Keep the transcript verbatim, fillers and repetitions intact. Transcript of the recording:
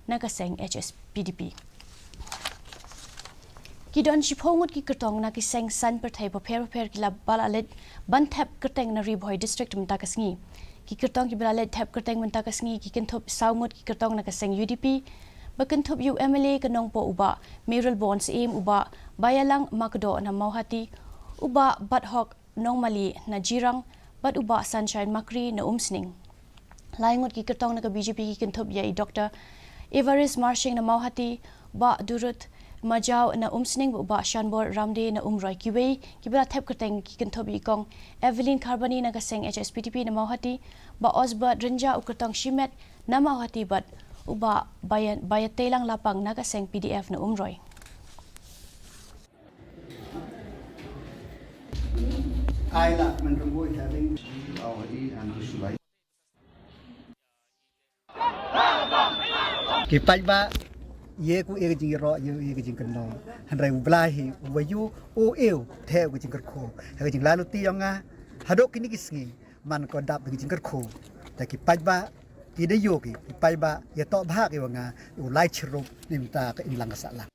na ka seng H S P D P. Ki don shiphew ngut ki kyrtong na ki seng saiñ pyrthei bapher bapher ki la ba la leit ban thep kyrteng na Ri Bhoi District mynta ka sngi. Ki kyrtong kiba la leit thep kyrteng mynta ka sngi ki kynthup saw ngut ki kyrtong na ka seng U D P, ba kynthup ïa u M L A ka Nongpoh u Bah Mayralborn Syiem, u Bah Baialang Makdoh na Mawhati, u Bah Bathok Nongmali na Jirang, bad u Bah Sunshine Makri na Umsning. Lai ngut ki kyrtong na ka B J P ki kynthup ïa i Doctor Evarist Marshing na Mawhati, Bah Durut Majaw na Umsning, bad u Bah Shanbor Ramde na Umroi. Kiwei kiba la thep kyrteng ki kynthup ïa i Kong Evelyn Kharbani na ka seng H S P D P na Mawhati, Bah Osbert Rynjah u kyrtong shimet na Mawhati, bad u Bah Baya-, Bayateilang Lapang na ka seng P D F na Umroi. I, Lahkmen Rymbui, having already and Shubai. Ki paidbah, ïa ku ïa ka jingïaroh, ïa, ïa ka jingkynnoh. Hynrei u Blai hi uba ïoh u ïoh te ka jingkyrkhu. Ha ka jinglaluti jong nga haduh kine ki sngi, man ko dap da ka jingkyrkhu. Te ki paidbah ki da ïoh ki, ki paidbah ïa toh bha ki wa nga, u lai chirup ni mynta ka imlang ka sahlang.